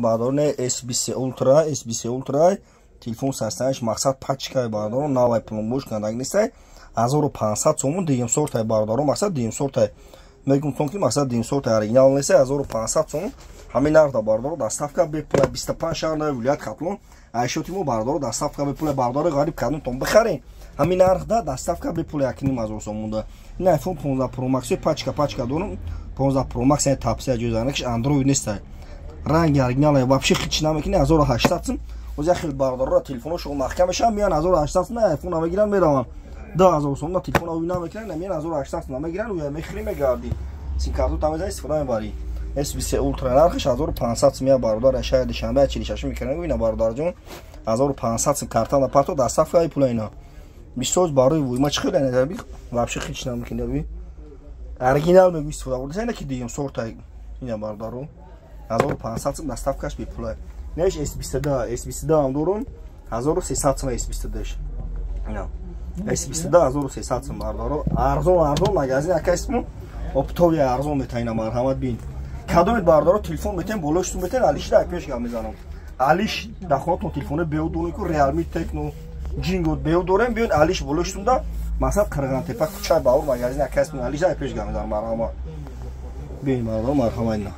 Бародароне, S23 Ultra, S23 Ultra телефон састанаш, мақсад, пачкай, бародарон, навай, пломбош кандаг нестай, 1500 сомон. Дуюм сортай, бародарон, мақсад, дуюм сортай мегум тон, ки мақсад, дуюм сортай, оригинал нестай, 1500 сомон. Ҳамин нархда, бародаро, доставка бепула, 25 шаҳр, вилоят Хатлон, айшоти мо, бародаро, доставка бепула. Бародари ғариб, кадомтон бихарен, ҳамин нархда доставка бепула, 1500 сомонда. Ин iPhone 15 Pro Max пачка пачка дорам, 15 Pro Max тапсия ҷойзанакиш, Android нестай, ранги оригинал, вообще хич намекини, 1800 сум. Оз як хел бародаро телефоношон маҳкам мешаванд, меян, 1800 сум iPhone мегиранд, мераванд, 2000 сом телефон ови намекунанд, меян, 1800 сум мегиранд, уя мехӯри, мегардӣ, сим-карту тамезани, истифода мебарӣ. S23 Ultra нархиш 1500 сум. Я бародар, шаҳри Душанбе, 46 микрорайон, ина, бародарҷон, 1500 сум, картана парто, доставка пула. Ина бисоз барои вуйма чӣ хеле наби, вообще хич намекунӣ, оригинал мегӯ, истифода бурда, ина ки дуюм сорта. Ина, бародаро, 1500 сум, доставкаш бепула. Неш S22, S22 ҳам дорум, 1300 сум S22. Ина S22 1300 сум, бародаро, арзон арзон. Магазин акайсму оптовый арзон метаина, марҳамат, бин кадомет, бародаро, телефон метен, болоштун метен. Алишда пеш гап мезанам, алиш дахонатон телефони беу дорем ку, Реалми, Техно, Ҷинго беу дорем, биён, алиш болоштунда, масалан, Қирғантепа, кӯчаи Баҳур, магазин акайсму, алишда пеш гап мезанам, марҳамат, биён, бародаро, марҳамат, ина.